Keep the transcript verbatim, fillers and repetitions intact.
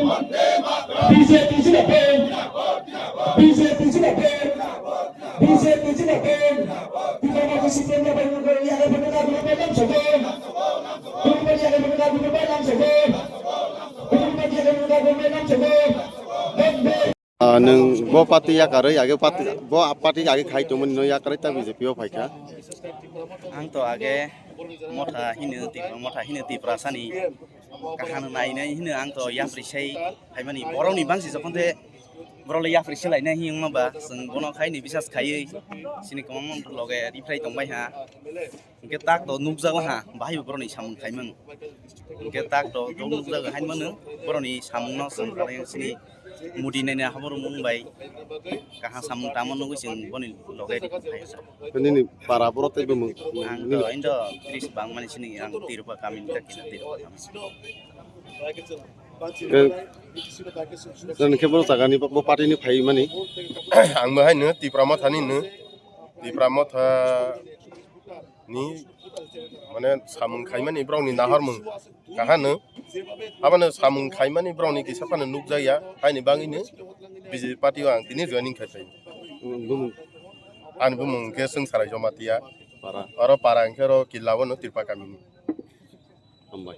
B J P zina pen, B J P zina pen, B J P zina pen. Kita mau ke sistem apa yang kau yang apa yang kau dalam sobo, kau yang apa yang kau dalam sobo, kau yang apa yang kau dalam sobo. Ah, nwng bo party yakarwi age party, bo party age khai tongmani no yakarwi ta B J P o phaikha. Ang to age motha hino Tipra, motha hino Tiprasani kaham nainai hino ang to yapri sai phaimani borokni bangsi jokhon te borok le yapri se lainai hino wngma ba chwng bono khaini bisas khaiwi sini kwbangma loge riprai tongbai ha. Hingke tak to nukjago ha, bahai bo boroni samung khaimung. Hingke tak to, to nukjago hain mano, boroni samung no chwng kala yang sini mudi naina haboro mung bai. Kaha samung tamo nugui chwng boni loge ri khai. Nini para borok tei bumung. Ang to indo tris bang mani sini ang Tirupa kami ni tak kina Tirupa kami. Ke, dan ke borok jaga ni bo party ni phai mani. Ang bo hai no Tipra Motha ni no. Tipra Motha ni mane samung khaimani borokni nahormung kahano. Aboni samung khaimani borokni kisa phano nukjakya, haini bagwino B J P party o ang tini joining khai phai. Bumung. Ani bumung khe Sengsarai Jamatia. Para. Oro para hwnkhe oro Killa bono Tirupa kamini. Hambai.